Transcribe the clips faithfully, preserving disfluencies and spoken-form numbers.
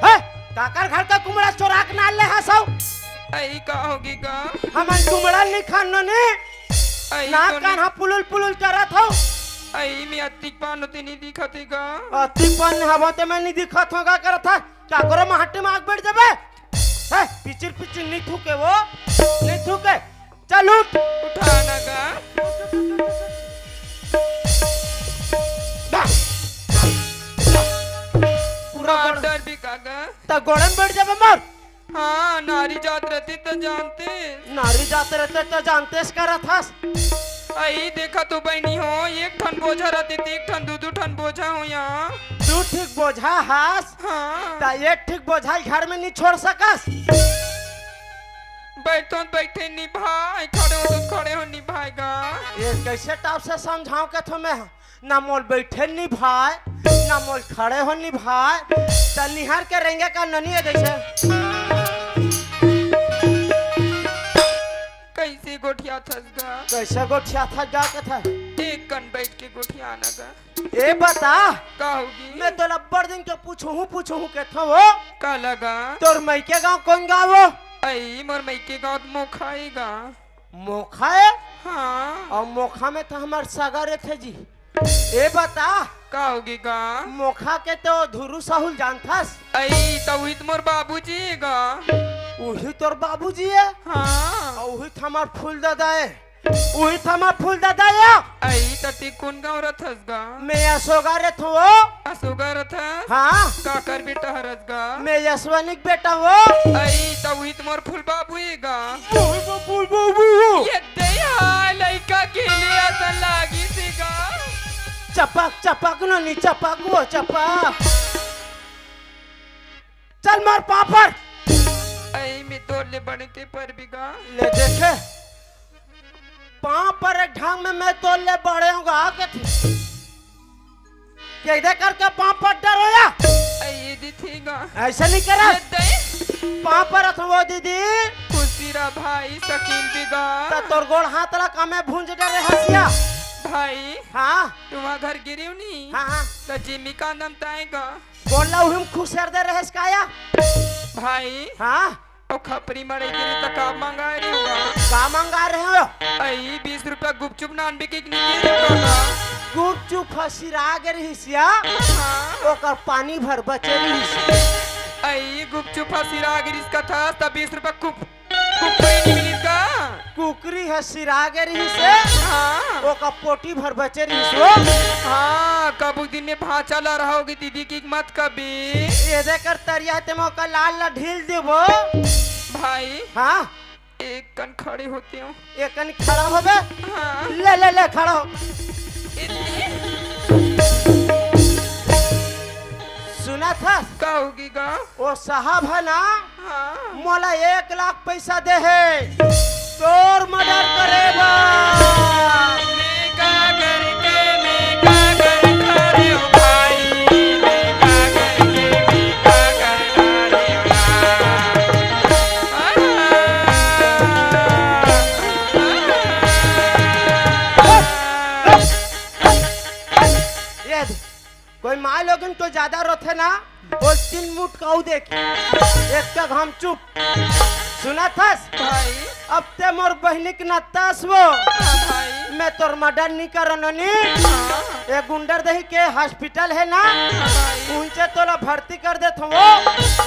हे, काकर घर का कुमड़ा चोरा के नाल ले हसौ? अई का होगे गा? हमन कुमड़ा नी खान नी। अई ना तो कान नी। हा पुलुल पुलुल करत हौ। अई में अतिक पान होते नी दिखत हे गा। अतिक पान हवा ते में नी दिखत होगा करत हा। काकरो महट्टी में आग बैठ जाबे। हे, पिचिर पिचिर नी थूके वो। नी थूके। चल उठ। उठा ना गा। पूरा मार गोड़-, डर भी का गा? त गोड़े में बैठ जाबे मोर। हाँ, नारी जात रहती त जानते। नारी जात रहते त जानते से करत हस। अई देखा तो बहिनी हो, एक ठन बोझा रहती त एक ठन दू दू ठन बोझा हो यहाँ। दू ठीक बोझा हस? हाँ। त एक ठीक बोझा घर में नी छोड़ सकस? बैठो त बैठे नी भाई, खड़े हो त खड़े हो नी भाई गा। ये कैसे टाप से समझाओ के थो मैं? ना मोल बैठे नी भाई, ना मोल खड़े हो नी भाई। त निहार के रेंगे का ननी हे जैसे। कैसे गोठियाथस गा? कैसे गोठियाथस गा के था? एक कन बैठ के गोठिया ना गा। ए बता, का होगे? मैं तोला अब्बड़ दिन के पूछहूँ, पूछहूँ के थो वो। का लगा? तोर मइके गाँव कोन गाँव वो? अई, मोर मइके गाँव त मोखा ए गा। मोखा ए? हाँ। अउ मोखा में त हमर सगा रहिथे जी। ए बता, का होगे गा? मोखा के तो धुरू साहू ल जानथस? अई, त उही त मोर बाबूजी ए गा। उही तोर बाबूजी ए? हाँ। अउ उही त हमर फूल ददा ए। उही त हमर फूल ददा ए। अई, त ते कोन गाँव रथस गा? मैं असोगा रथों वो। असोगा रथस? हाँ। काकर बेटा हरस गा? मैं यशवनी के बेटा वो। अई, त उही त मोर फूल बाबू ए गा। मोर फूल बाबू। ये दे यार, लइका के लिए असन लागिस गा। चपक, चपक नोनी, चपक वो, चपक। चल मार पापड़। अई में तोर ले बड़े ते परबे गा। ले देखे। पाँव पर एक ढंग में मैं तोर ले बड़े हूँ गा, आके थे। कैसे करके पाँव पर डर होया? अई दीदी गा। ऐसे नहीं करा। ये दे। पाँव पर अथवा दीदी। खुशी रह भाई, शकील भी गा। त तोर गोड़ हाथ ला कामे भूंज डरे हसिया। भाई। हाँ। तुम्हार घर गिरिव नी। हाँ, हाँ। त जिमी कांदम ताए गा। बोल ला उहिम खुसेर दे रहेस काया? भाई। हाँ? ओ खपरी मरे के लिए त का मंगा रहे हो? का मंगा रहे हो? अई बीस रुपया गुपचुप नान बिके के निकले रे बाबा। गुपचुप ह सिरा गे रहिस या। हाँ। ओकर पानी भर बचे रहिस। अई गुपचुप ह सिरा गे रहिस कथा त बीस रुपया कुप कुकरी नी मिलिस का? कुकरी ह सिरा गे रिहिस हे। हाँ। ओकर पोटी भर बचे रिहिस वो। हाँ, कभू दिन में भांचा ला रहोगे दीदी की मत कभी। ये देकर तरिया ते मोका लाल ला ढील देबो। भाई। हाँ। एक कन खड़े होते हो। एक कन खड़ा होबे। हाँ। ले, ले, ले, खड़ा हो। इतनी। सुना था? का होगी गा? वो साहब है ना, हाँ। मोला एक लाख पैसा दे हे तोर मर्डर करे बर। मैं का करके, मैं का कर खा रहे हो भाई, मैं का करके, मैं का कर खा रहे हो ना। ये दे। कोई माँ लोगन तो ज्यादा रोथे ना, बोल तीन मुठ काऊ देख, एक का घाम चुप। सुना थस? भाई। अब ते मोर बहिनी के नत्तास वो। हाँ भाई। मैं तोर मर्डर नहीं करनो नी। हाँ। ये गुंडर दही के हॉस्पिटल है ना, हाँ भाई। उनसे तोला भर्ती कर देत हूँ वो।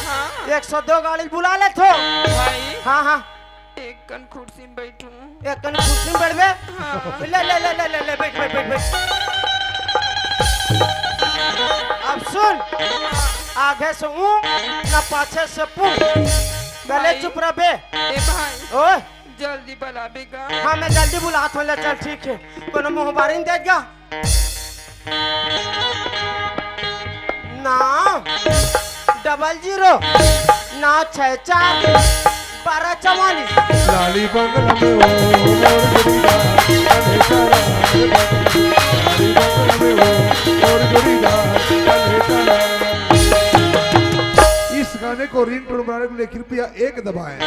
हाँ। एक सौ दो गाड़ी बुला लेत हो। भाई। हाँ, हाँ। एक कन कुर्सी में बैठूं। एक कन कुर्सी में बैठबे? हाँ। ले, ले, ले, बैठ, बैठ, बैठ, बैठ। अब सुन, आगे से ऊं, ना पाछे से पुं। गले भाई। चुप रह बे। ए भाई। ओए। जल्दी बुलाबे गा। हाँ, मैं जल्दी बुलात हूँ, ले चल, ठीक है। कोनो मोहबारी नहीं देगा। नौ डबल जीरो, नौ छः चार, बारह चवालीस। लाली बंगला में वो मोर जोड़ीदार, कन्हे तारा रे बाबू। लाली बंगला में वो मोर जोड़ीदार, कन्हे तारा। इस गाने को रिंगटोन बनाने के लिए कृपया एक दबाएं।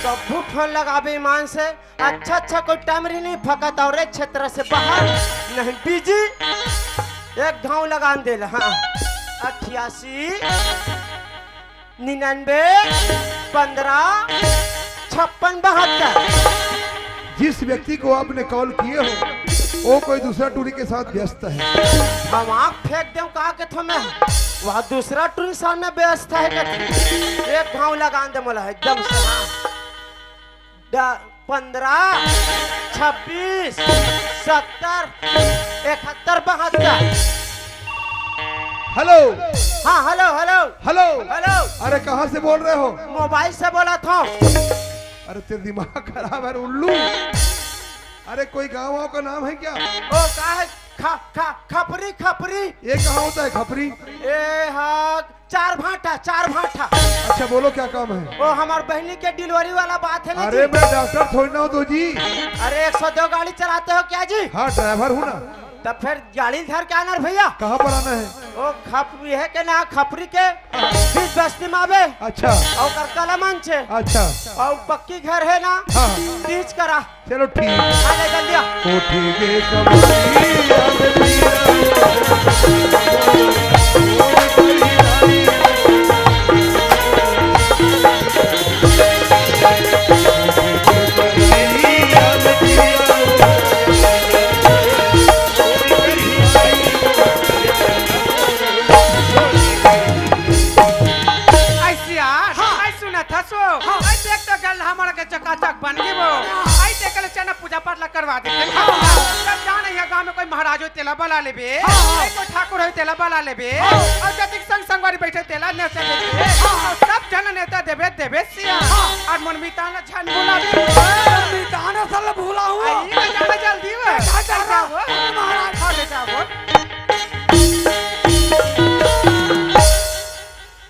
कभू लगाबे ईमान से। अच्छा अच्छा कोई टाइम रही नहीं फकत और एक क्षेत्र से बाहर नहीं बीजी। एक घाव लगान दे ले, हाँ। अठियासी, निन्यानवे, पन्द्रह, छप्पन, बहत्तर। जिस व्यक्ति को आपने कॉल किए हो, वो कोई दूसरा टूरी के साथ व्यस्त है। हम आँख फेंक दें, कहा के थो मैं, वह दूसरा टूरी सामने व्यस्त है। एक घाव लगान दे मोला एकदम से, हाँ। द-, पन्द्रह, छब्बीस, सत्तर, इकहत्तर, बहत्तर। हेलो। हाँ, हेलो, हेलो। हेलो। हेलो। अरे, कहाँ से बोल रहे हो? मोबाइल से बोलत हँव। अरे, तेरा दिमाग खराब है रे उल्लू। अरे, कोई गाँव वाँव का नाम है क्या? ओ, का है? ख-, ख-, खपरी, खपरी। ये कहाँ होता है खपरी? ए हा, चार भाटा, चार भाटा। अच्छा, बोलो, क्या काम है? ओ, हमार बहिनी के डिलीवरी वाला बात है ना जी। अरे, मैं डॉक्टर थोड़ी ना हूँ तो जी। अरे, एक सौ दो गाड़ी चलाते हो क्या जी? हाँ, ड्राइवर हूँ ना। तब फिर गाड़ी धर के आना रे भैया। कहाँ पर आना है? ओ, खप-, ये है के ना, खपरी के बीच बस्ती में आबे। अच्छा। और कर कलमन छे। अच्छा। और पक्की घर है ना? हाँ। बीच करा। चलो ठीक। आ ले जल्दी आ। कोठी के कमरिया में पीरा। ऐसी यार, हाँ। ऐ सुनत हस वो। हाँ। ऐ देख तो गल हमर के चकाचक बन गे वो। हाँ। ऐ देख ले चना पूजा पाठ ला करवा देते। हाँ। तब जाने यहाँ गाँव में कोई महाराज हो तेला बला लेबे। हाँ। ऐ कोई ठाकुर हो तेला बला लेबे। हाँ। और जतिक संग संगवारी बैठे तेला नेवता देबे। हाँ। और सब जन नेवता देबे, देबे सिया। हाँ। और मोर मितान ला झन भुलाबे। मितान ला भुलाहूँ। आई ना जाना जल्दी वो। जा, जा, जा। जा वो। महाराज। हाँ, ले जा वो।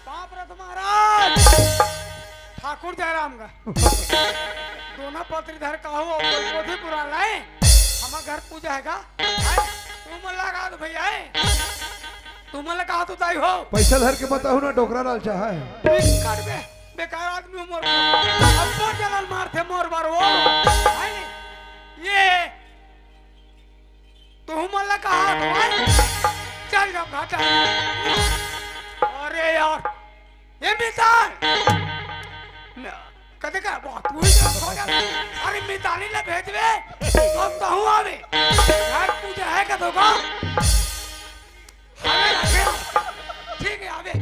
बाप रथ महाराज, ठाकुर जयराम का दोना पत्री धर का हो, कोई पोथी पुराण लाए, हमर घर पूजा है का? हैं? तुमन ला कहा तो भैया है, तुमन ला कहा तो दाई हो। पैसा धर के बताओ ना, डोकरा लाल चाहा है। ठीक कर बे, बेकार आदमी हो मोर। अब्बो जलन मारथे मोर बर वो। है नी? ये तुमन ला कहा तो भाई, चल जाओ घाटा। अरे यार, ये मितान। न-, कदे का बात हुई ना, हो गया। अरे मितानी ला भेजबे, हम तो हूँ आवे। घर पूजा है का तो का? अबे, अबे, ठीक है, अबे।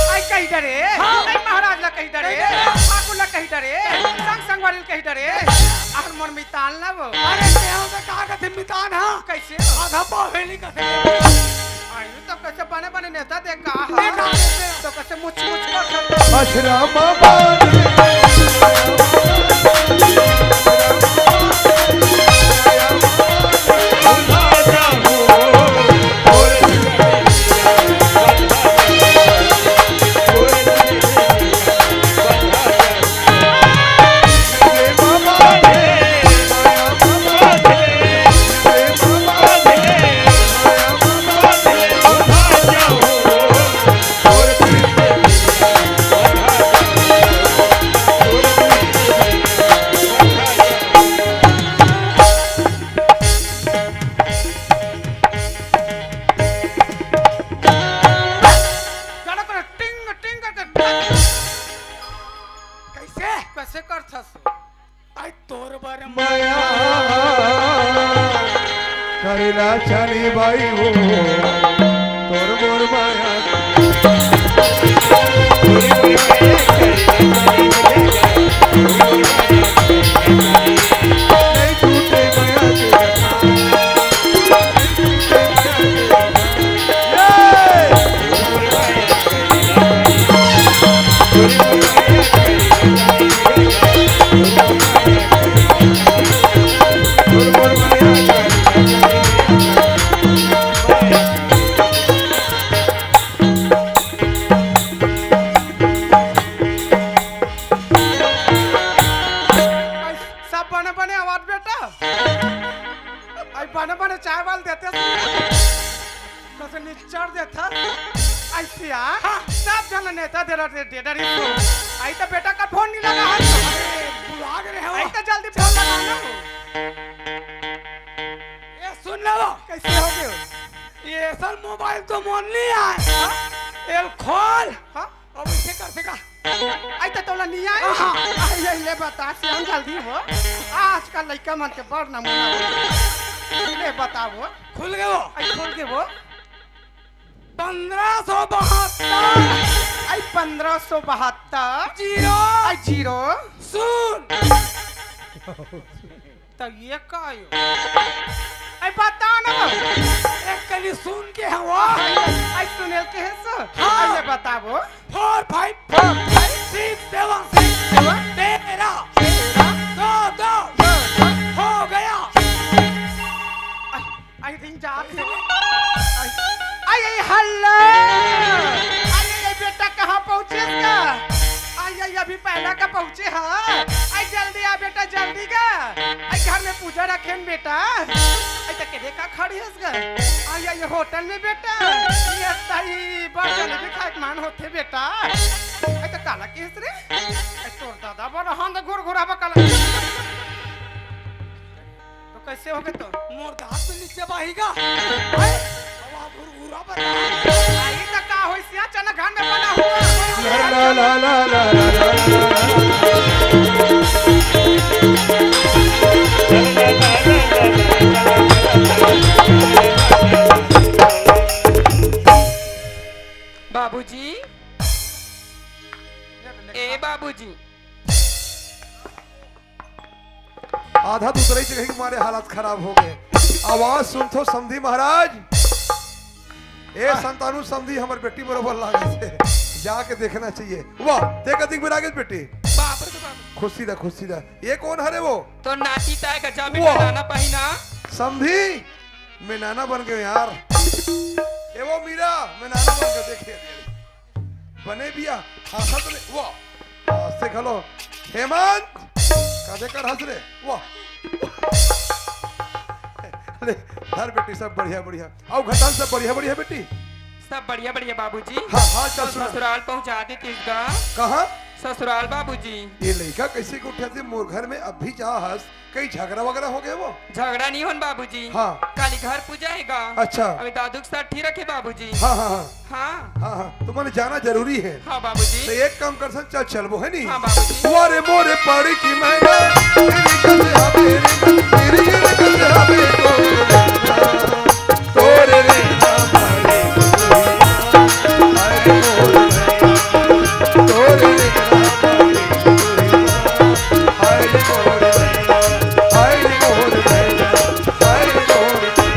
आई कही डरे, हाँ। आई महाराज ला कही डरे, कही डरे। ठाकुर ला कही डरे, संग संगवारी ला कही डरे, आखिर मोर मितान ला वो। अरे, तेहू तो का कथे मितान, हाँ? कैसे? आधा पाव हेली कथे। आई तो कैसे बने बने नेता दे का, हाँ? नेता दे। तो कैसे मुछ मुछ कर सकते? अछरा बाबा। कड़क टिंग टिंग करके टक। कैसे? कैसे करथस? आई तोर बर माया करेला चाली बाई हो, तोर मोर माया। सब बने बने आवाज बेटा। आई बने बने चाय वाल देते। कसे निच्चर देता। अइसे आ? हाँ। सब झन नेता दे रहे, दे रहे। आई त बेटा का फोन नहीं लगा है। अरे, बुला के रहे हो। आई त जल्दी फोन लगा ना। ए, सुन ले वो। कइसे हो गयो? ये असल मोबाइल तो मोर नहीं आय। हाँ? एल खोल। हाँ? अब इसे कर सका। आई त तोला नहीं आय? हाँ। आई, आई, ले बता, सियान जल्दी हो। आजकल लइका मन के बड़ नमूना हो। ले बताओ। खुल गयो। आई खुल गयो। पन्द्रह सौ बहत्तर। आई पन्द्रह सौ बहत्तर। जीरो। आई जीरो। सुन। त ये का आयो? आई बता ना। एक कनी सुन के हवा। आई, आई सुनेल के है सो। हाँ। आई ले बताओ। Four five four five six seven six seven। तेरह। तेरह। दो, दो। दो, दो। हो गया। आई, आई रिंग जात है। आई, आई, आई, हेलो। आई, आई, आई, बेटा, कहाँ पहुँचे का? आई, आई, अभी पहला का पहुँचे हा। आई, जल्दी आ बेटा, जल्दी का। आई, घर में पूजा रखे न बेटा। आई, त के देखा खड़ी हस गा? आई, आई, होटल में बेटा। ये ताई, बड़ जलेबी खाए के मान होथे बेटा। आई, त काला केस रे? आई, तोर दादा बड़ हांद घुरघुराबा काला। तो कइसे हो गे तो? मोर दांत तो नीचे बाही गा। हैं? हवा घुरघुरा बता। आई त का होइस या चना घान में बना हुआ। ला, ला, ला। बाबूजी, ए बाबूजी। आधा दूसरे जगह के मारे हालत खराब हो गए। आवाज सुनथो समधी महाराज। ए हाँ। संतानु समधी, हमर बेटी बरोबर लागत हे, जाके देखना चाहिए। वाह, ते कतिक बेरा गे बेटी? बाप रे बाप। खुशी रह, खुशी रह। ये कौन हरे वो? तो नाती ताय का जा बेटा, वाह। लाना पहिना। समधी, मैं नाना बन गयो यार। ए वो मीरा, मैं नाना बन गयो, देखिए। बने बिया, हाँसत ले, वाह, हाँसे घलो। हेमंत, कादे कर हँस रे, वाह। ले, धर बेटी, सब बढ़िया, बढ़िया। अउ घटन सब बढ़िया, बढ़िया बेटी। सब बढ़िया, बढ़िया बाबूजी। हाँ, हाँ, चल तो सुना। ससुराल पहुँचा देतिस गा। कहाँ? ससुराल बाबूजी। ये लइका कइसे के उठे थे मोर घर में, अब भी जा हस। कहीं झगड़ा वगैरह हो गया वो? झगड़ा नहीं होन बाबूजी। हाँ। काली घर पूजा हे गा। अच्छा। अभी दादू के साथ ठीक रखे बाबूजी। हाँ, हाँ, हाँ। हाँ। हाँ, हाँ, तो मने जाना जरूरी है। हाँ बाबूजी। तो एक काम कर सन, चल चलबो, है नी? हाँ बाबूजी। वारे मोरे पाड़ी की मैना, तेरी कसे हवे रे, तेरी कसे हवे तो। तोरे रे ना मारे कोई, हाय रे मोर भैया। तोरे रे ना मारे कोई, हाय रे मोर भैया, हाय रे मोर भैया, हाय रे मोर भैया।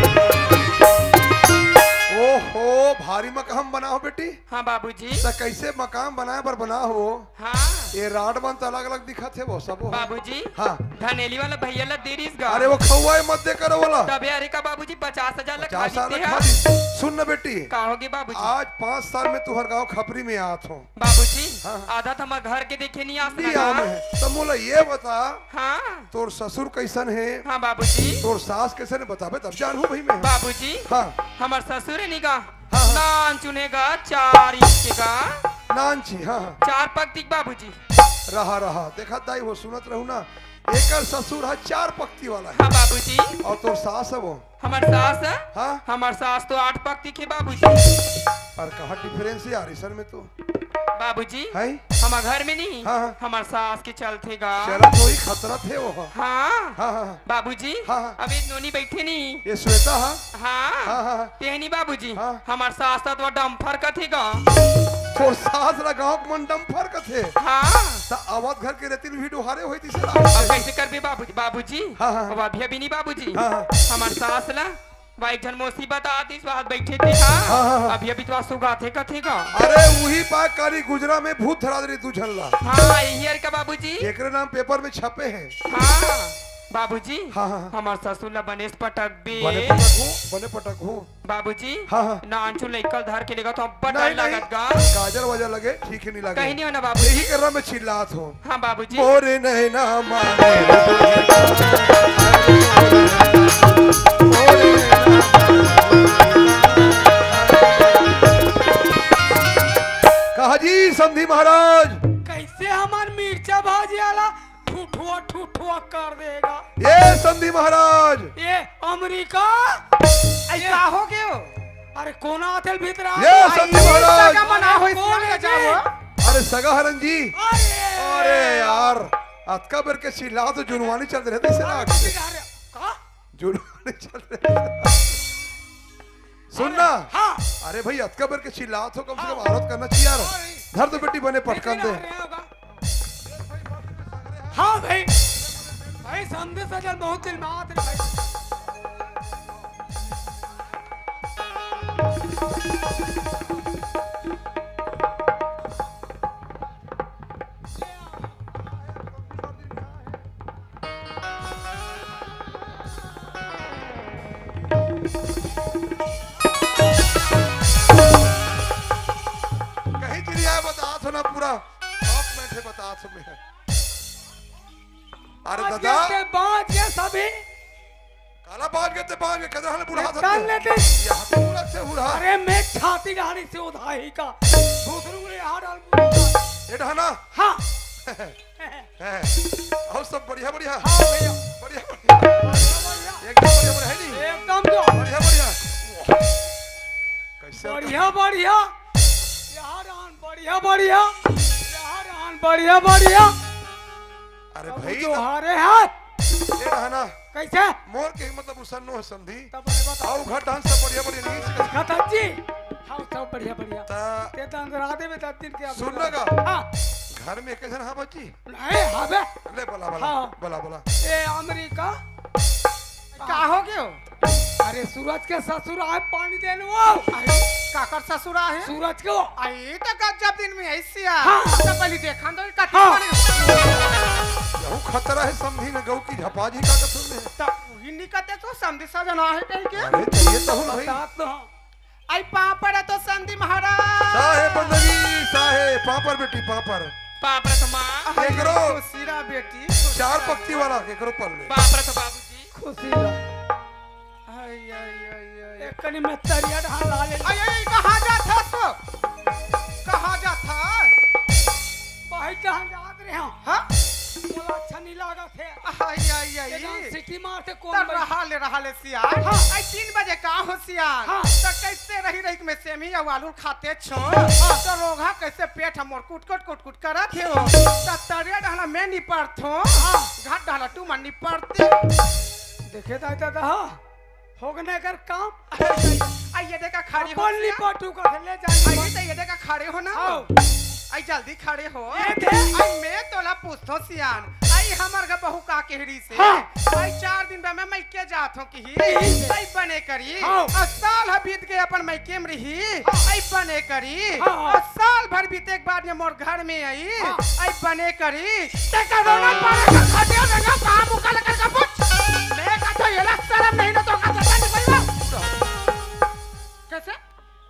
ओहो, भारी मकान बना हो बेटी। हाँ बाबूजी। त कैसे मकान बनाए बर बना हो? हाँ। ये राड मन त अलग-अलग दिखत हे वो सब हो। बाबूजी। हाँ। धनेली वाला भैया ला दे रिस गा। अरे वो खौआ हे, मत दे करो वाला। तबे अरे का बाबूजी पचास हजार ला खा पचास हजार लेते ला हैं। खा ली। सुन ना बेटी। का होगे बाबूजी? आज पाँच साल में तुहर गाँव खपरी में आत हो। बाबूजी, हाँ, हाँ। आधा तो हमार घर के देखे नहीं आ नहीं सकत आम गा। है। त मोला ये बता, हाँ। तोर ससुर कैसन हे? हाँ बाबूजी। तोर सास कैसन हे बताबे तब जानहूँ भाई मैं। बाबूजी, हाँ। हमार ससुर हे नी गा, हाँ, हाँ। नान चुने गा, चार इंच के गा। नान ची, हाँ, हाँ। चार पक्ति के बाबूजी। रहा, रहा। देखा दाई हो, सुनत रहू ना, एकर ससुर ह चार पक्ति वाला हे। हाँ बाबूजी। अउ तोर सास हे वो? हमार सास हे? हाँ। हमार सास तो आठ पक्ति के बाबूजी। अउ कहाँ difference हे यार, इसन में तो। बाबूजी, हैं? हमार घर में नहीं, हाँ, हाँ। हमार सास के चलथे गा। चलत होही, खतरत हे वो। हाँ। हाँ, हाँ, हाँ। बाबूजी, हाँ, हाँ। अभी नोनी बैठे नहीं। ये श्वेता हा? हाँ। हाँ, हाँ, हाँ। तेहनी बाबूजी, हाँ। हमार सास त डम्फर कथे गा। तोर सास ला गाँव के मन डम्फर कथे? हाँ। त आवत घर के रेती ल भी डोहारे होही तिसे ला। अब कैसे करबे बाबूजी? बाबूजी, हाँ, हाँ, हाँ। अब अभी, अभी नहीं बाबूजी। हाँ, हाँ। हमार सास ला भाई, एक झन मौसी बता दिस, बात बैठे थे, हाँ। हाँ, हाँ, हाँ। अभी, अभी तो सुगाथे कथे गा। अरे, उही पाक कारी गुजरा में भूत धरा दे रही दू झन ला। हाँ, यही अरे का बाबूजी। एकरे नाम paper में छपे हे। हाँ, बाबूजी। हाँ, हाँ, हाँ। हमार ससुर ला बनेस पटक बे। बने पटक हो, बने पटक हो। बाबूजी। हाँ, हाँ। नानचु लइका धर के लेगा तो अब्बड़ डर नहीं, नहीं। लागत गा। काजर वाजर लगे, ठीक ही नहीं लगे। कहीं नहीं होना बाबूजी। यही करना मैं चिल्लात हूँ। हाँ बाबूजी। मोरे नैना मारे। मोरे नैना मारे। समधी महाराज। कइसे हमर मिर्चा भाजी वाला ठुठुआ ठुठुआ कर देगा? ये समधी महाराज। ये अमेरिका। अरे, का हो गयो? अरे, कोन आथे भीतरा? ये समधी महाराज। सगा मना होइस, कौन है जी? अरे, सगा हरन जी। अरे। अरे यार, अतका बेर के चिल्ला तो जुनवानी चल रहे थे, इसे ना। अरे, का? जुनवानी चल रहे थे। सुन ना। हाँ। अरे भाई, अतका बेर के चिल्लात हो, कम से कम औरत करना चाहिए यार। धर तो बेटी बने पटकन दे। हाँ भाई, भाई समधी सजन बहुत दिन में आत रहे भाई। कहीं चिड़िया बतात हो ना पूरा, बाप मैं थे बतात हो मैं। अरे बाज दादा। गए ते, बाज गए सभी। काला बाज गए ते, बाज गए, कदर हने बुढ़ा ये सकते। कान लेते। यहाँ पे पूरा से बुढ़ा। अरे मैं छाती गाड़ी से उधाही का। दूसरे को यहाँ डाल। ये ढाना। हाँ। हैं, और सब बढ़िया, बढ़िया? हाँ भैया। बढ़िया, बढ़िया। बढ़िया, बढ़िया। एकदम बढ़िया, बढ़िया, है नी? एकदम जो। बढ़िया, बढ़िया। कैसे बढ़िया, बढ़िया। यहाँ रहन, बढ़िया, बढ़िया। यहाँ रहन, बढ़िया, बढ़िया। अरे अब भाई, जो तो हारे हैं। ये रहना। कैसे? मोर के मतलब उसन्नो है समधी। तब अरे बता। आओ घर डांस सब बढ़िया, बढ़िया नहीं है। खतम जी। हाँ, सब बढ़िया, बढ़िया। ता ते तो अंदर आते में दस दिन के अंदर। सुन ना गा। हाँ। घर में कैसे रहा बच्ची? नहीं, हाँ बे। ले, बोला, बोला, हाँ। बोला, बोला। ए, अमेरिका। का हो गयो? अरे, सूरज के ससुर आए पानी देने वो। अरे, काकर ससुर आए? सूरज के वो। अरे, तो गजब दिन में ऐसी आ। हाँ। तो पहले देखा तो कति हाँ। पानी। यहू खतरा है, समधी न गऊ की झपा जी का कसम है। तो वही निकलते तो समधी सजना है कहीं के। अरे, चाहिए तो हूँ भाई। बता तो हाँ। आई पापड़ है तो समधी महाराज। साहे बंदगी, साहे, पापड़ बेटी, पापड़। पापड़ तो माँ। आई केकरो? खुशी रहा बेटी, खुशी चार रहा। पक्ति वाला केकरो पल ले। पापड़ तो बाबूजी। खुशी रहा। आई, आई, आई, आई। एक कनी में तरिया ढाल ला ले। आई, आई, कहाँ जात हस? कहाँ जात हस? भाई, कहाँ जात रहे हो? हाँ? बोला, अच्छा नहीं लागत है। आई, आई, आई। ये गाँव सिटी मार से कौन त बैठ- रहा ले, रहा ले सियार। हाँ। आई, तीन बजे का हो सियार? हाँ। त कैसे रही, रही के मैं सेमी या आलू खाते छो? हाँ। त रोगा कैसे पेट हमर कुट, कुट, कुट, कुट करत हे हो? त तरिया ढाला मैं निपरथो। हाँ। घाट ढाला तू मन निपरते। देखे दाई दादा, हाँ। हो गने कर काम। आई, ये देखा खड़ी हो अपन सियार। निपटू का ले जानी आई, ये तो ये देखा खड़े हो ना। हाँ। आई, जल्दी खड़े हो। ये दे। आई, मैं तोला पूछथो सियान। आई, हमर घर बहू का केहरी से। हाँ। आई, चार दिन बा मैं मइके जात हूँ किही। किही से। आई, बने करी। हाँ। आ साल ह बीत के अपन मइके में रही। हाँ। आई, बने करी। हाँ। आ साल भर बीते के बाद में मोर घर में आई। हाँ। आई, बने करी। ते करो ना पारे का खटिया में ना काम उका लेकर का पूछ। मैं का तो येला शर्म नहीं ना तो का जता नहीं भाई। कैसे?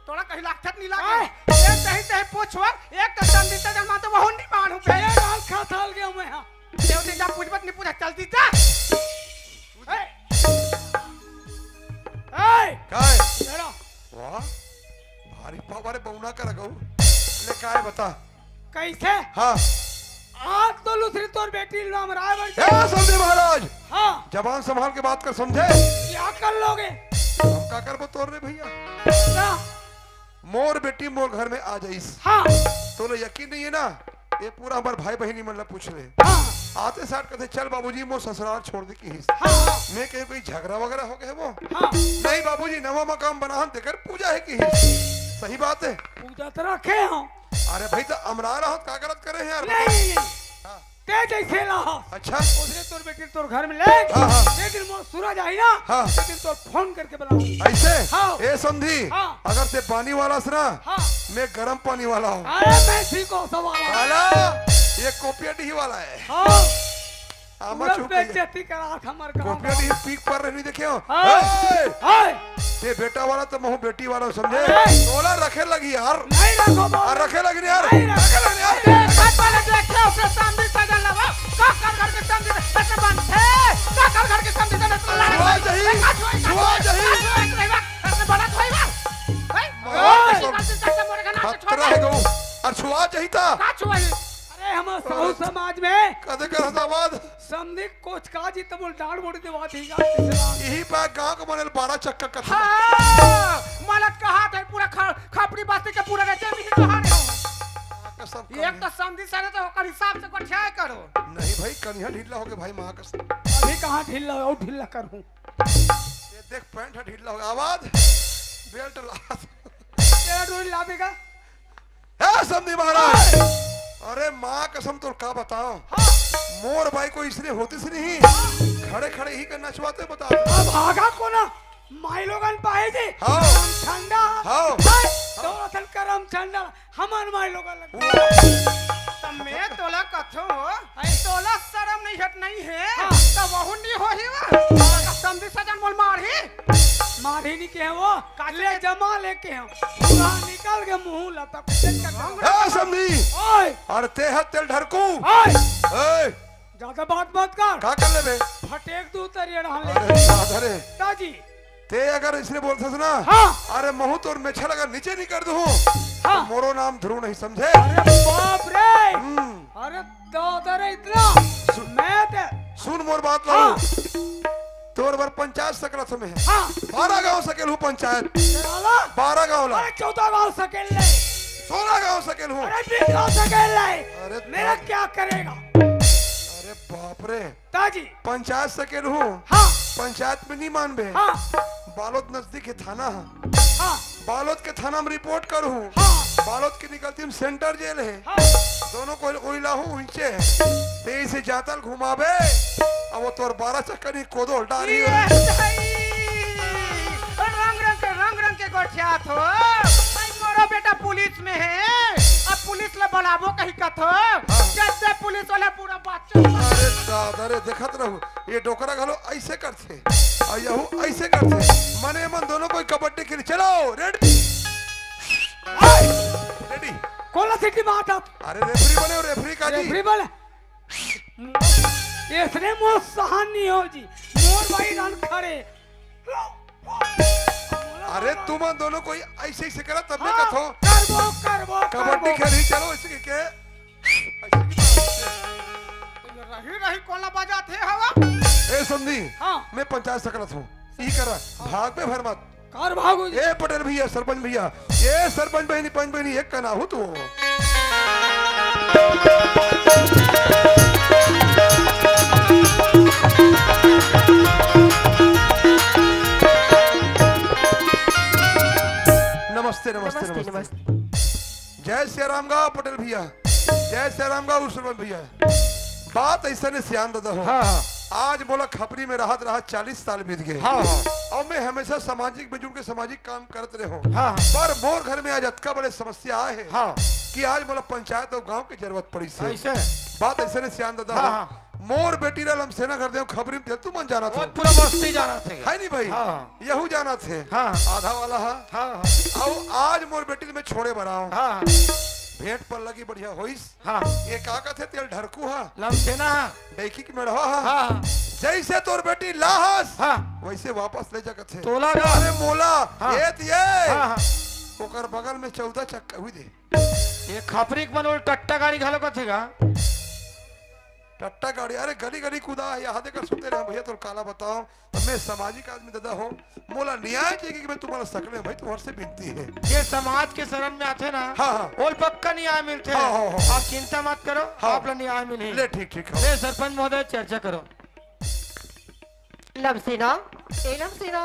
तोला कहीं लागत नहीं लागे। आय। ये सही सही पूछवर, एक तो समधी सजन मा तो वहू नहीं मानू बे। ये राल खा थाल गया मैं हाँ। देव दिन जा पूछबत नहीं पूछा, चल दी जा। ए! ए! काय? जरा। वाह, भारी पावर है बौना कर गऊ। ले काय बता। कैसे? हाँ। आज तो लूसरी तोर बेटी लमराय बन हे समधी महाराज। हाँ। जबान संभाल के बात कर, समझे? क्या कर लोगे? हम का करबो तोर रे भैया? ना। मोर बेटी मोर घर में आ जाइस। हाँ। तोला यकीन नहीं है ना? ये पूरा हमर भाई बहिनी मन ला पूछ ले। हाँ। आते साथ कहते, "चल बाबूजी, मोर ससुराल छोड़ दे किहिस।" हाँ। मैं कहे, "कोई झगड़ा वगैरह हो गया वो?" हाँ। "नहीं बाबूजी, नवा मकान बना हम तेकर पूजा है किहिस।" सही बात है। पूजा तो रखे हो। अरे भाई, तो अमरा रहा, का गलत करे हैं यार? नहीं, नहीं। हाँ। ते जैसे ला। अच्छा। उसने तोर बेटी तोर घर में ले। हाँ, हाँ। जे दिन मोर सूरज आई ना, हाँ। जे दिन तोर फोन करके बुलाऊं। ऐसे? हाँ। ए समधी, हाँ। अगर ते पानी वाला से ना, हाँ। मैं गरम पानी वाला हूँ। अरे मैं ठीक हूँ, सब वाला। साला, ये कोपिया डीह वाला है। हाँ। आमा पूरा चुप है। बेइज्जती करा था हमार गाँव कोपिया का। डीह पीक पर रहनी देखे हो। हाँ। ए! हाँ। ते बेटा वाला तो महू बेटी वाला समझे। अरे! तोला रखे लगी यार। नहीं रखो बाबू। आ, रखे लगी नहीं यार। नहीं रखो। रखे लगी नहीं यार। अरे, घर वाले देखे उसे समधी सजन लगा। का कर घर के समधी ऐसे बनते? का कर घर के समधी सजन लगा? छुआ जही। ए, का छुआ, का छुआ छुआ, जही। का छुआ, का छुआ, ऐसे बड़ा छुआ बा। भाई, ओए! गलती से मोरे खाना खतरा छोड़ दे। है गऊ। और छुआ आ जही ता। का छुआही? अरे, हमर साहू समाज में कदे कर हतावाद। समधी कोचका जी त बोल डांड़ बोड़ी देवा दी गा। इही पा गांव के बनेल बारह चक्का कथा। हाँ, मलत कहा थे पूरा ख-, खपरी बस्ती के पूरा रहते भी कहा रहे हो। माँ कसम एक कनिहा। तो समधी सरे तो ओकर हिसाब से गोठियाए करो। नहीं भाई, कनिहा ढीला होगे भाई, माँ कसम। अभी कहाँ ढीला हो, ढीला करूँ। ये देख पैंट ह ढीला होगे। आवाज बेल्ट ला। तेरा डोरी लावेगा? हे समधी महाराज, अरे माँ कसम तोर का बताओ, हाँ। मोर बाई कोई इसने होती सी नहीं, खड़े खड़े ही कर नचवाते बता। अब भागा कोना, माई लोगन पाए जी, हाँ। करम ठंडा, हाँ। हाँ, तो असल करम ठंडा, हमन माई लोगन लग। वाह। त मैं तोला कथो, आई। तोला शरम नहीं हट नहीं है, हाँ। त वहू नहीं होही वा, समधी सजन मोल मारही। मारही नहीं के वो, काले जमा लेके हम। पूरा निकल के मुंह लपक के चक्कर। ए, समधी। ओए। अरे ते ह तेल ढरकू। ओए। ए। ज्यादा बात मत कर। का कर लेबे? फटेक दू तरिया डाल ले। अरे, साधा रे। ताजी। ते अगर इसने बोलथस ना, हाँ। अरे महू तोर मेछा लगा नीचे नहीं कर दूँ। हाँ। मोरो नाम ध्रुव नहीं समझे। अरे बाप रे। हम्म। अरे दादा रे, इतना। सु-, मैं ते सुन मोर बात ला। हाँ। तोर बर पंचायत सकलत हूँ मैं। हाँ। बारह गांव सकेल हूँ पंचायत। तेरा ला? बारह गांव ला। अरे चौदह गांव सकेल ले। सोलह गांव सकेल हूँ। अरे बीस गांव सकेल ले। अरे मेरा ता-, क्या करेगा? अरे बाप रे। ताजी। पंचायत सकेल हूँ। हाँ। पंचायत में नहीं मानबे। हाँ। बालोद नजदीक है थाना है। हाँ। बालोद के थाना में रिपोर्ट करूँ। हाँ। बालोद के निकलती में सेंटर जेल है। हाँ। दोनों को उइला हूँ उइचे है। ते इसे जातल घुमाबे। अब वो तोर बारह चक्कर ही कोदो डारी ये है। सही। रंग रंग के, रंग रंग के गोठियात हो। भाई मोरो बेटा पुलिस में है। अब पुलिस ले बुलाबो कही कथो। हाँ। जैसे पुलिस वाला पूरा बात अरे दादा रे, देखत रहू, ये डोकरा घलो ऐसे करथे, अउ यहू ऐसे करथे। मने मन दोनों कोई कबड्डी खेली, चलो, रेडी। हाय, रेडी। कोला सिटी मारत। अरे रेफरी बने हो, रेफरी का जी। रेफरी बने। इसने मोर सहन नहीं हो जी, मोर भाई रन खड़े। अरे तुमन दोनों कोई ऐसे ऐसे करा, तब मैं हाँ, कथो। करबो, करबो, कबड्डी करबो। खेली, चलो, ऐसे के, के, ऐसे की बात है। रही रही कोला बजात हे हवा। ए समधी, हाँ। मैं पंचायत सकलत हूँ। ई करा, भाग पे भर मत। कार भागो जी। ए पटेल भैया, सरपंच भैया, ए सरपंच बहिनी, पंच बहिनी, एक कना हो तो। नमस्ते, नमस्ते, नमस्ते, नमस्ते। नमस्ते। जय सिया राम गा पटेल भैया, जय सिया राम गा उर्सुलवन भैया। बात ऐसा ने सियान दादा हो। हाँ, हाँ। आज मोला खपरी में रहत रहत चालीस साल बीत गए। हाँ, हाँ। अउ मैं हमेशा सामाजिक में जुड़ के सामाजिक काम करत रहे हो। हाँ, हाँ। पर मोर घर में आज अतका बड़े समस्या आए है हाँ। कि आज मोला पंचायत अउ गांव की जरूरत पड़ी से। ऐसे? बात ऐसा ने सियान दादा हाँ, हो। हाँ। मोर बेटी ला लमसेना कर दे, खबरी में तुमन जानत हो। पूरा बस्ती जानत हे। है नहीं भाई? हाँ। यहू जानत हे। हाँ। आधा वाला हा। हाँ, हाँ। अउ आज मोर बेटी ल मैं छोड़े बर आंव। हाँ, हाँ। भेंट पर लगी बढ़िया होइस। हाँ। ये का कथे तेल ढरकू हा? लमसेना हा। डैकी के मेढ़वा हा। हाँ, हाँ। जैसे तोर बेटी लाहस, हाँ। वैसे वापस ले जा कथे। तोला गा। अरे मोला, हाँ। ये त ये। हाँ, हाँ। ओकर बगल में चौदह चक्का हुई दे। ये खपरी के मन ओला टट्टा गाड़ी घलो कथे गा। टट्टा गाड़ी, अरे गली गली कुदा है, यहाँ देकर सुते रहे भैया, तो काला बताओ। तो मैं सामाजिक आदमी दादा हो, मोला न्याय चाहिए कि मैं तुम्हारा सकले भाई, तुम्हारे से विनती है। ये समाज के शरण में आथे ना, हाँ, हाँ। ओला पक्का न्याय मिलथे। हाँ, हाँ, हाँ। आप चिंता मत करो, हाँ। आप ला न्याय मिलही। ले, ठीक, ठीक, हाँ। ले, सरपंच महोदय, चर्चा करो। लमसेना, ए लमसेना,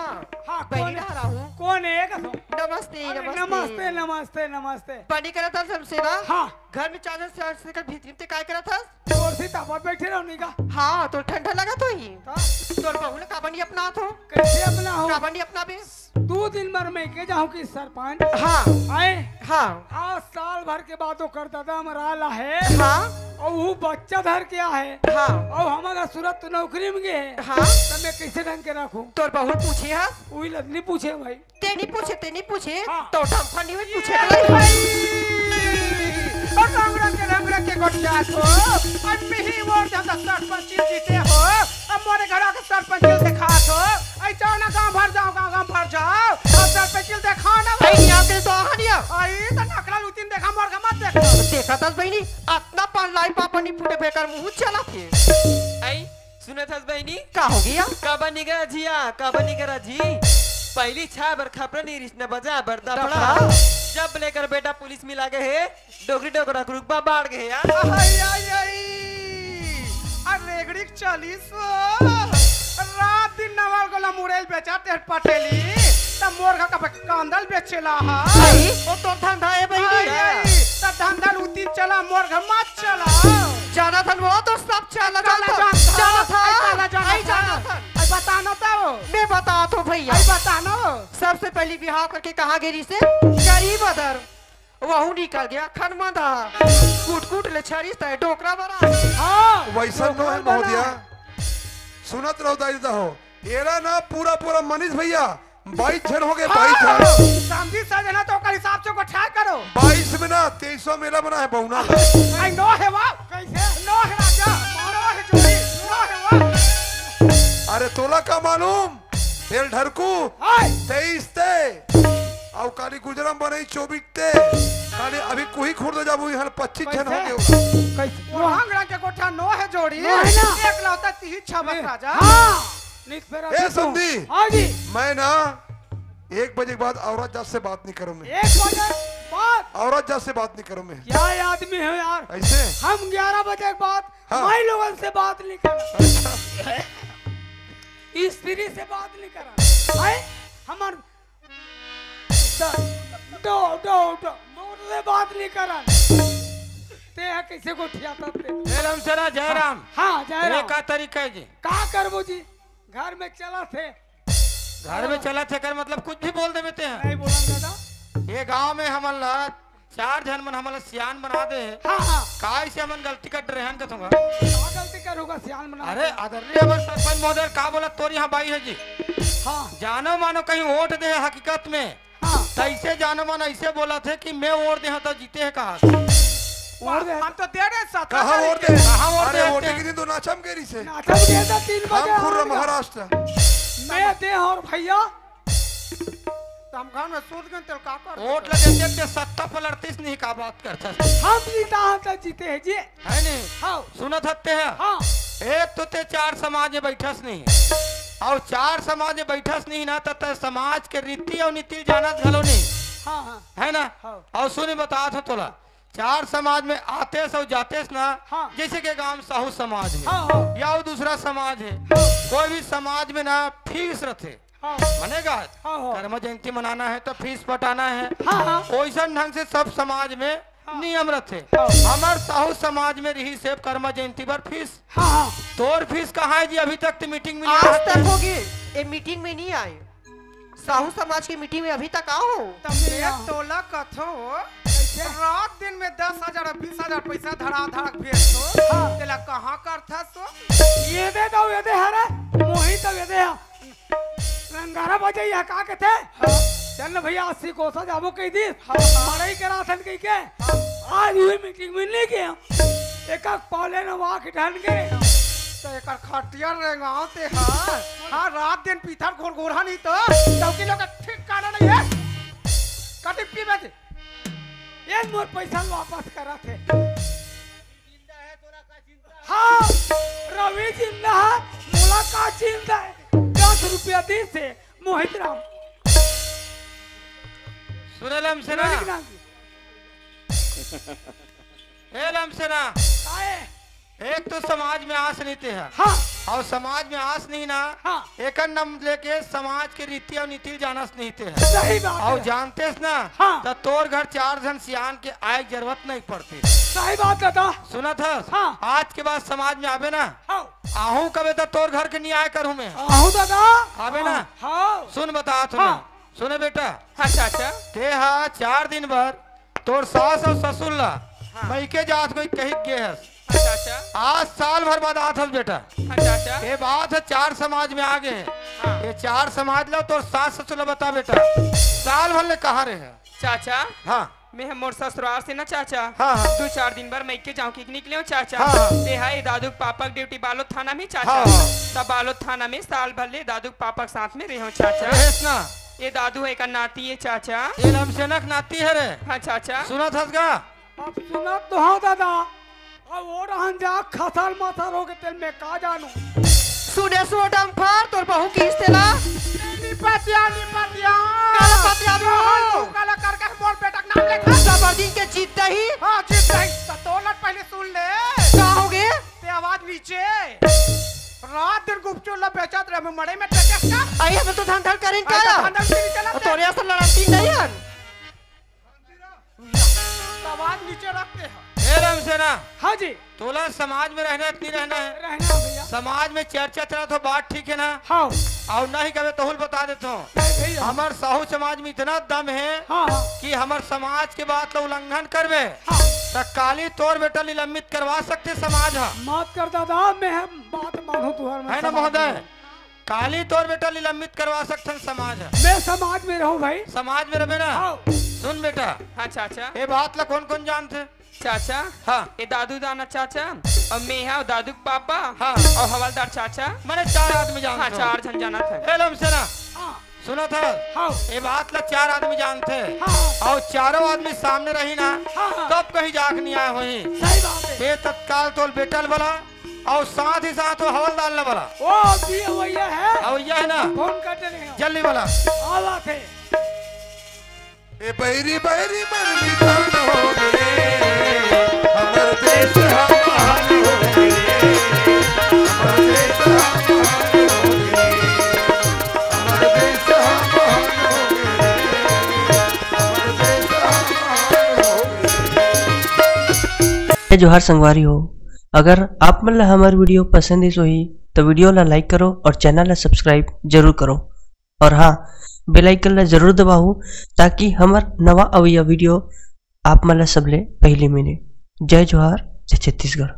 हाँ, बहिनी कौन, ला हराहूँ। कौन है ये कसम? नमस्ते, अरे, नमस्ते। नमस्ते, नमस्ते, नमस्ते। बनी करत हस लमसेना? हाँ। घर में चादर से, से कर भीतरी में ते काय करत हस? तोर से तापत बैठे रहो नहीं का? हाँ, तो ठंडा लगत होही। का? तोर बहू ला काबर नहीं अपनात हो? कैसे अपनाहूँ? काबर नहीं अपनाबे? दू दिन बर मैं के जाहूँ कि सरपंच? हाँ। आए? हाँ। आज साल भर के बाद ओकर दादा मरा ला हे। हाँ। अउ वो बच्चा धर के आहे। हाँ। अउ हमर सूरत तो नौकरी में गे हे। हाँ। त मैं कैसे ढंग के रखूँ? तोर बहू पूछे हा? उही लदनी पूछे भाई। ते नहीं पूछे, ते नहीं पूछे। हाँ। तो डम्फा नहीं पूछे। ए भाई, और रंग रंग के, रंग रंग के गोठियात हो। अब मिही वो ज्यादा सरपंच जीते हो। अब मोरे घर के सरपंच दिखात हो। आई जाओ ना, गांव भर जाओ, गांव, गांव भर जाओ। अब सरपंच दिखाओ ना भाई। आई, यहाँ पे तो आ गया। आई तो नकला लुतिन देखा, मोर का मत देखा। देखत हस बहिनी, अतना पान लाई पापड़ नी फूटे, बेकर मुंह चलत हे। आई, सुनत हस बहिनी? का हो गया? काबर निकरा झिया, काबर निकरा झी? पहिली छाय बर खपरा नी रिस न बजा बर दफड़ा। दफड़ा। जब लेकर बेटा पुलिस मिला गे हे, डोकरी डोकरा के रुकबा बाढ़ गे हे यार। आई, आई, आई। अरे रेगड़ी चालीस। रात दिन नवाल गोला मुरैल बेचा तेर पटेली, त मोर घर का कांदल बेचेला हा। सही। ओ तोर धंधा हे बहिनी। आई, आई, त धंधा उतिन चला, मोर घर मत चला। जानत हन वो तो सब चला चला जानत हन। जानत हन। आई, चला जानत आई, हन। जानत हन। आई, बता न तो। मैं बतात हूँ भैया। आई, बता न। सबसे पहली बिहाव करके कहाँ गे रिसे? गरीब अदर। वहू निकल गया खनमंदा। कुट कुट ले छरिस तय डोकरा बरा। हाँ, वैसन नो हे डोकरा बरा। महोदया। सुनत रहो दाई दहो। एरा ना पूरा पूरा मनीष भैया, बाईस झन हो गे, हाँ, बाईस झन। समझी सजना तो ओकर हिसाब से गोठिया करो। बाईस में ना तेईसवा मेला बना हे बहूना। आई नो हे वा। कैसे? नो हे राजा, नो हे जोड़ी, नो हे वा। अरे तोला का मालूम? तेल ढरकू, हाय। तेईस ते, अउ काली गुजरम बनई चौबीस ते, काली अभी कुही खुर्द जाबू, इहाँ पच्चीस झन हो कैसे? गे। कैसे? वो हांगड़ा के गोठिया नो हे जोड़ी, नो हे ना। एक लौता तिही छबस ए, राजा। हाँ। नित फेरा ए, तू। समधी। हाँ जी। मैं ना एक बजे के बाद औरत जात से बात नहीं करूँ मैं। एक बजे बाद? औरत जात से बात नहीं करूँ मैं। क्या आदमी हो यार? ऐसे? हम ग्यारह बजे के बाद हाँ। माई लोगन से बात नहीं करना। अच्छा। स्त्री से बात नहीं करना। है? हमार द-, डो, डो, डो, मोर से बात नहीं करना। ते हा कैसे गोठियाता ते? ए लमसेना, जयराम। हाँ, जयराम। ये का तरीका हे जी? का करबो जी? घर में चला थे। घर में चला थे कर मतलब कुछ भी बोल देबे ते हा। नहीं बोला दादा। ये गांव में हमन ला चार झन मन हमन ला सियान बना दे हे। हाँ, हाँ। काय से हमन गलती कर रहे हैं कथों का? का गलती करूँगा सियान बना अरे दे? आदरणीय हमर सरपंच महोदय का बोला तोर यहाँ बाई हे जी। हाँ। जानो मानो कहीं वोट दे हे हकीकत में। हाँ। तैसे जानो मानो ऐसे बोला थे कि मैं वोट दे हूँ तो जीते हे कहा। वोट दे। हम तो दे रहे सत्ता कहाँ तारीख वोट के। दे? कहाँ वोट अरे दे वोटे थे? के दिन तो नाचम के रही से। नाचम के तो तीन बजे हम खुर्रा आएगा। महाराष्ट्र। मैं दे और भैया। त हम घर में सूत गए, तेल का कर वोट देते? लगे देते सत्ता पलटतीस नहीं, का बात करता है? हम जीता है तो जीते हैं जी। है नहीं? हाँ। सुनत हत्ते हैं? हाँ। एक तो ते चार समाज में बैठस नहीं, और चार समाज में बैठस नहीं ना, त ते समाज के रीति और नीति जानत घलो नहीं। हाँ, हाँ। है ना? हाँ। और सुनी, बतात हूँ तोला, चार समाज में आतेस और जातेस ना, हाँ। जैसे के गांव साहू समाज में, हाँ, हाँ। या वो दूसरा समाज है, हाँ। कोई भी समाज में ना फीस रथे। हाँ। मने का? हाँ, हाँ। कर्मा जयंती मनाना है तो फीस पटाना है। हाँ, हाँ। ओइसन ढंग से सब समाज में हाँ। नियम रथे। हाँ। हमर साहू समाज में रही से कर्मा जयंती बर फीस। हाँ, हाँ। तोर फीस कहाँ है जी? अभी तक ते मीटिंग में नहीं आज आए। तक होगे, ए मीटिंग में नहीं आए। साहू समाज के मीटिंग में अभी तक आओ। तब मैं हाँ। तोला कथो, कैसे? रात दिन में दस हजार और बीस हजार पैसा धड़ा धड़ भेज दो। हाँ। तेला कहाँ करथा सो? ये दे दो, ये दे हरे, मोही तो ये दे हा। रंगारा बजैया का कथे? हाँ। चल न भैया, अस्सी कोसा जाबो कहि दिस। हाँ, हाँ। मड़ई कराथन कहिके। हाँ। आज उही मीटिंग में नहीं गया। एक एक पाले न वाक ढन गए। तो एकर खटिया रेंगाओ ते हा। हाँ, रात दिन पीथर घोर घोरहा नहीं तो। चौकी लोग ठीक काना नहीं है। कति पीबे ते? ये मोर पैसा वापस करा थे। हाँ, रवि जिंदा है, मोला का चिंता है? दस रुपया दिस हे, मोहित राम। सुने लमसेना। सुने लमसेना। ए लमसेना। काहे? एक तो समाज में आस नहीं ते है। हाँ। और समाज में आस नहीं ना। हाँ। एकर नाम लेके समाज के रीति और नीति ल जानस नहीं ते है। सही बात और है। जानतेस ना, हाँ। त तोर घर चार झन सियान के आए के जरूरत नहीं पड़ती। सही बात दादा। सुनत हस? हाँ। आज के बाद समाज में आबे ना, हाँ। आहूँ कबे त तोर घर के नहीं आए करहूँ मैं। आहूँ दादा। आबे ना? हाँ। सुन बतात हूँ हाँ। ना। सुने बेटा। हाँ चाचा। ते हा चार दिन बर तोर सास और ससुर ला हाँ। मइके जात कोई कहि गे हस। हाँ चाचा। आज साल भर बाद आत हस बेटा। हाँ चाचा। ये बात है चार समाज में आ गए। हाँ। ये चार समाज ला तोर सास ससुर ला बता बेटा। साल भर ले कहाँ रहे? चाचा। हाँ। मैं ह मोर ससुरार से ना चाचा, हाँ, हाँ। दू चार दिन बर मइके जाऊँ कि निकले हूँ चाचा। हाँ, हाँ। ते हा ए दादू के पापा के ड्यूटी बालोद थाना में चाचा। हाँ, हाँ। तब बालोद थाना में साल भर ले दादू के पापा के साथ में रहे हूँ चाचा। रहेस ना? ए दादू है का नाती है चाचा। ए लमसेना के नाती है रे। हाँ चाचा। सुनत हस गा? अब सुनत तो हंव दादा, अब वो रहन जा, खसर मसर होगे तेला मैं का जानंव। सुने सुन डमफर, तोर बहू किहिस तेला। निपतिया, निपतिया। काला पतिया भी हो? तू काला करके मोर बेटा के नाम लेखा? जबरदस्ती के जीत दही। हाँ, जीत दही। त तोला पहले सुन ले। का होगे? ते आवाज नीचे। रात दिन गुपचुप ला बेचत रहे, मैं मड़ई में बेचत का? अई, हमें तो धंधा करेन का? धंधा भी नहीं चला। तोरे असन लड़ती नहीं हन। आवाज नीचे रखते हैं। ए रामसेना। हाँ जी। तोला समाज में रहना है कि नहीं रहना है? रहना है भैया। समाज में चर्चा चलत हे, बात ठीक है ना? हाँ। अउ नहीं कबे तहूं ल बता देथंव। नहीं भैया। हमर साहू समाज में इतना दम है हाँ, हाँ। कि हमर समाज के बात ला उल्लंघन करबे हाँ। त काली तोर बेटा निलंबित करवा सकथे समाज ह। माफ कर दादा, मैं हम बात मानहूं तुंहर, मैं है ना समाज महोदय? में। काली तोर बेटा निलंबित करवा सकथन समाज ह। मैं समाज में रहूं भाई। समाज में रहे ना? हाँ। सुन बेटा। हाँ चाचा। ये बात ला कौन कौन जानथे? चाचा। हाँ। ये दादू दाना चाचा अउ मैं हा दादू के पापा हाँ। अउ हवलदार चाचा। माने चार आदमी जानत हाँ, हो। चार झन जानत हे। ए लमसेना। हाँ। सुनत हे? हाँ। ये बात ला चार आदमी जानथे। हाँ। अउ चारों आदमी सामने रही ना, हाँ, हाँ। तब कहीं जाके नहीं आए होही। सही बात है। ये तत्काल तोर बेटा ल बला अउ साथ ही साथ वो हवलदार ल बला। वो भी वही है। अउ यह है ना। फोन करते नहीं हो। जल्दी बला। आवा थे। ए बैरी बैरी मन मितान हो गे, हमर देश ह महान हो गे, हमर देश ह महान हो गे, हमर देश ह महान हो गे, हमर देश ह महान हो गे। जय जोहार संगवारी हो, अगर आप मन ला हमर वीडियो पसंद आइस होही, तो वीडियो ला like करो और चैनल ला subscribe जरूर करो। और हाँ, bell icon ला जरूर दबाओ, ताकि हमर नवा अवइया वीडियो आप मन ला सबले पहली मिले। जय जोहार, जय छत्तीसगढ़।